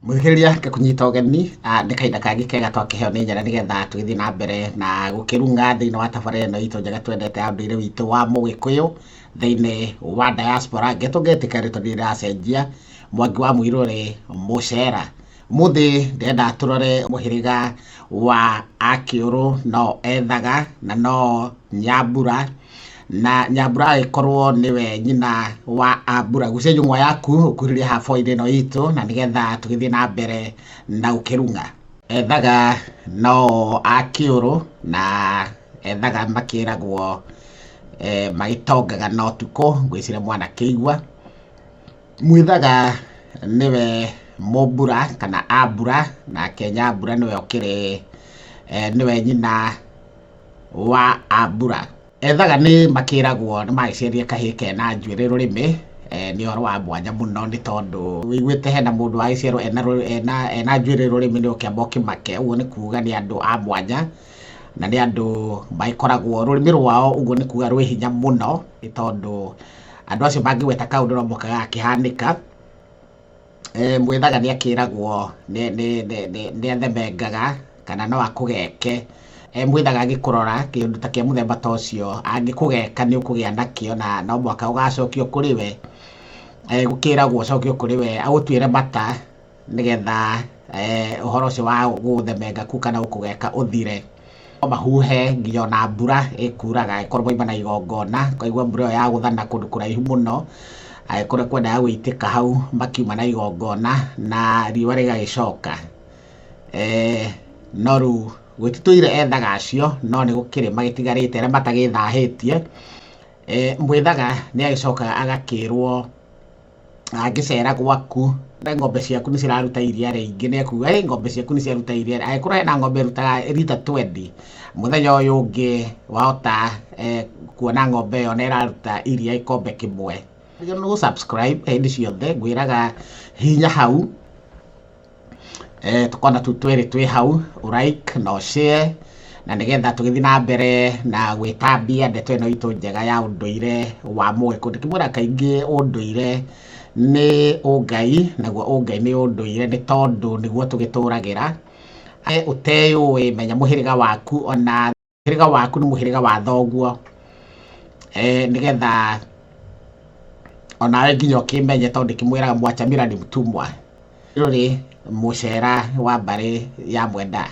Mũthikĩrĩria ngakũnyita ũgeni, nĩ kahinda kangĩ kega twakĩheo nĩ Nyene nĩgetha tũgĩthiĩ na mbere na gũkĩrung'a thĩinĩ wa tabarĩra ĩno itũ njega twendete ya ũndũire witũ wa Mũgĩkũyũ thĩinĩ wa diaspora. Ngetũngetĩka rĩtwa ndirĩ ndĩracenjia, Mwangi wa Mũirũrĩ Mũcera. Ũmũthĩ ndĩrenda tũrore mũhĩrĩga wa Akĩũrũ no Ethaga na no Nyambura, na Nyambura agĩkorwo nĩwe nyina wa Ambura. Gucia njũng'wa yaku ũkuhĩrĩrie haha boinĩ ĩno itũ na nĩgetha tũgĩthiĩ na mbere na gũkĩrung'a. Ethaga no Akĩũrũ na Ethaga makĩragwo magĩtongaga na ũtukũ, ngwĩciria mwanakĩigua. Mwithaga nĩwe Mũmbura kana Ambura, nake Nyambura nĩwe ũkĩrĩ nĩwe nyina wa Ambura. Ethaga nĩ makĩragwo nĩ magĩciarire kahĩĩ kena njuĩrĩ rũrĩmĩ, nĩ ũhoro wa mwanya mũno nĩ tondũ wĩiguĩte hena mũndũ wagĩciarwo ena, ena, ena njuĩrĩ rũrĩmĩ nĩ ũkĩamba ũkĩmake, ũguo nĩ kuga nĩ andũ a mwanya na nĩ andũ magĩkoragwo rũrĩmĩ rwao ũguo nĩ kuga rwĩ hinya mũno nĩ tondũ andũ acio mangĩgweta kaũndũ no mũhaka gagakĩhanĩka. Mwĩthaga nĩ akĩragwo nĩ athemengaga kana no akũgeke. Mwĩthaga angĩkũrora kĩũndũ ta kĩa mũthemba ta ũcio, angĩkũgeka nĩ ũkũgĩa nakĩo na no mũhaka ũgacokio kũrĩ we. Gũkĩragwo ũcokio kũrĩ we agũtuĩre mata nĩgetha ũhoro ũcio wa gũgũthemenga kũu kana gũkũgeka ũthire. No mahuhe nginya ona mbura ĩkuraga angĩkorwo mauma na igongona, ũkaigua mbura ĩyo yagũthana kũndũ kũraihu mũno, angĩkorwo ĩkwendaga gũitĩka hau makiuma na igongona na riũa rĩgagĩcoka. No rĩu gũtitũire ethaga acio, no nĩ gũkĩrĩ magĩtigarĩte arĩa matagĩthahĩtie. Mwĩthaga nĩ agĩcokaga agakĩrwo angĩcera gwaku na ng'ombe ciaku nĩ ciraruta iria rĩingĩ, nĩ ekuga ĩ ng'ombe ciaku nĩ ciaruta iria, angĩkorwo hena ng'ombe ĩrutaga rita twendi, mũthenya ũyũ ũngĩ wahota kuona ng'ombe ĩyo nĩ ĩraruta iria gĩkombe kĩmwe. Nĩ gũ subscribe hĩndĩ ciothe ngwĩraga hihinya hau, tũkona tu twĩrĩ twĩ hau, ũ like na ũ share na nĩgetha tũgĩthiĩ na mbere na gwĩtambia ndeto ĩno itũ njega ya ũndũire wa Mũgĩkũyũ. Ndĩkĩmwĩra kaingĩ ũndũire nĩ ũngai, naguo ũngai nĩ ũndũire nĩ tondũ nĩguo tũgĩtũragĩra. Ũteyũĩ menya mũhĩrĩga waku ona mũhĩrĩga waku nĩ mũhĩrĩga wa thoguo, nĩgetha onawe nginya ũkĩmenye tondũ ndĩkĩmwĩraga mwacha mila ni mtumwa. Rũrĩ mũcera wa mbarĩ ya Mwenda.